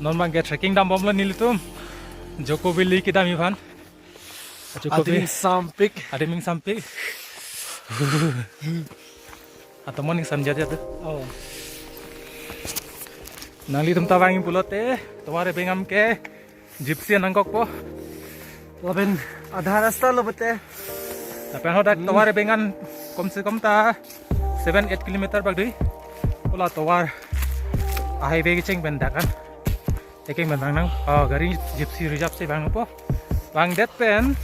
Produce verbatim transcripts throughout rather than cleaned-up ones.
Non abangke trekking dambomlo nelitum. Joko Valley kedam iphan. Joko Valley. Adim ingsampik. Adim ingsampik. Atomon ingsamjat jat. Oh. Nanglitum ta vang pulote, tovar ebeng an ke Gypsy nangkokpo. Lapen adha rasta lo pute. Lapen hadak tovar ebeng an kom se kom ta seven eight kilometer bak dei. Pu la tovar a-highway kecheng pen dak an ekeng pen vang nang. Oh, gari Gypsy reserve si vangpo. Vangdet pen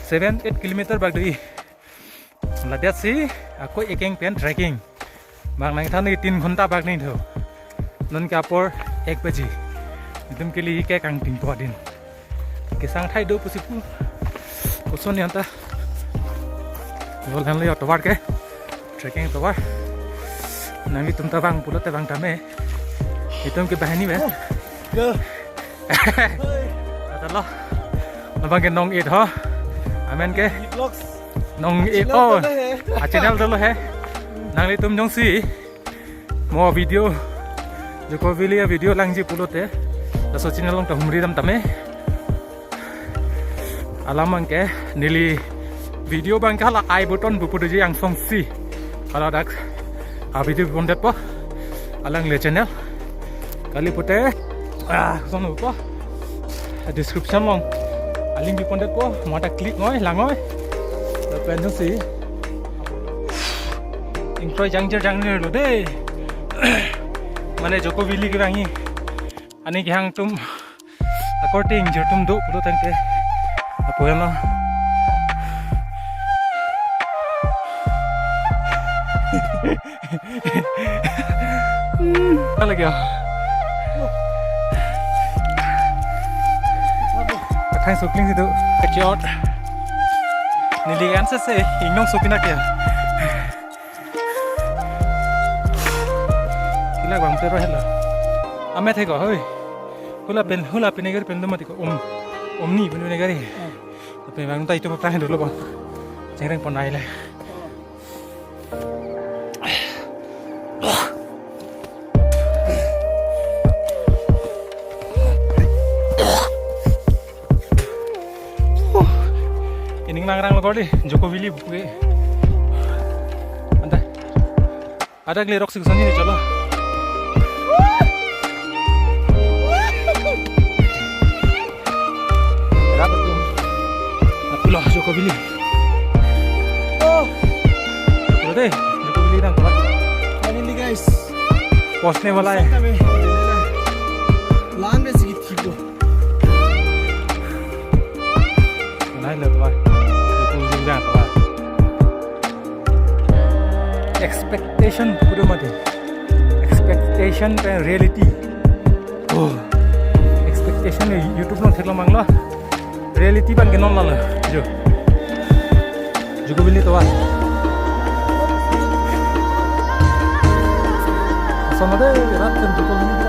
seven eight kilometer bak dei. Ladet si ako ekeng pen trekking. Bang nangthan ni tin ghonta bak nangthu. Non ke apor ek baji. Itum ke li ke kangtingpo adin. Kesang thai do pusi pu. Koson ni anta. Yol han lo yo tovar ke. Trekking tovar. Nanglitum ta vang pulote vang tame. Itum ke banghini me. Go. Atalo. Labang ke Nong Eight ho. Amen ke. Vlogs. Nong Eight. Channel oh. Dolo he. A channel dolo he. Nanglitum jongsi mo video, Joko Valley a-video langji pulote, laso channel along ta humri dam tame. Alam abangke neli video abangke hala I button bupu doji angsong si. Hala dak a-video pondetpo. Alangli channel. Kali pute, ah, son po. Description along alink pipondetpo. Mo ta click noi, lang noi. Lapen si ingkroi jangjir jangjir lo dei. Mane Joko Valley kevangji. Ani kehang atum akorte ingjir atum do pulo tangte. Apo ya no. Ala kya? Athang sukling situ. Kachot. Neli kan se se ingnong supina kya? Kila bang pero hela. Ame theko hoi. Hula pen, hula pen gari pen do mati ko. Om, omni pen gari. Tapi bang tai itu apa dolo bang. Cengreng pon ai le. Ining nangrang lo kori, Joko Valley buku. Anta. Ada kali rok sing sani ni chalo. Rap tu. Apulo Joko Valley. Oh. Apulo dei, Joko Valley nang kuat. Finally guys. Post ne wala hai. Lan me sigi thibo. Nai le tovar. Joko Valley nang tovar. Expectation kudo mati. Expectation pen reality. Oh. Expectation ni YouTube along theklong abang lo. Reality abangke non lalo. Jo. Joko Valley tovar. Asam ada rat kan Joko Valley.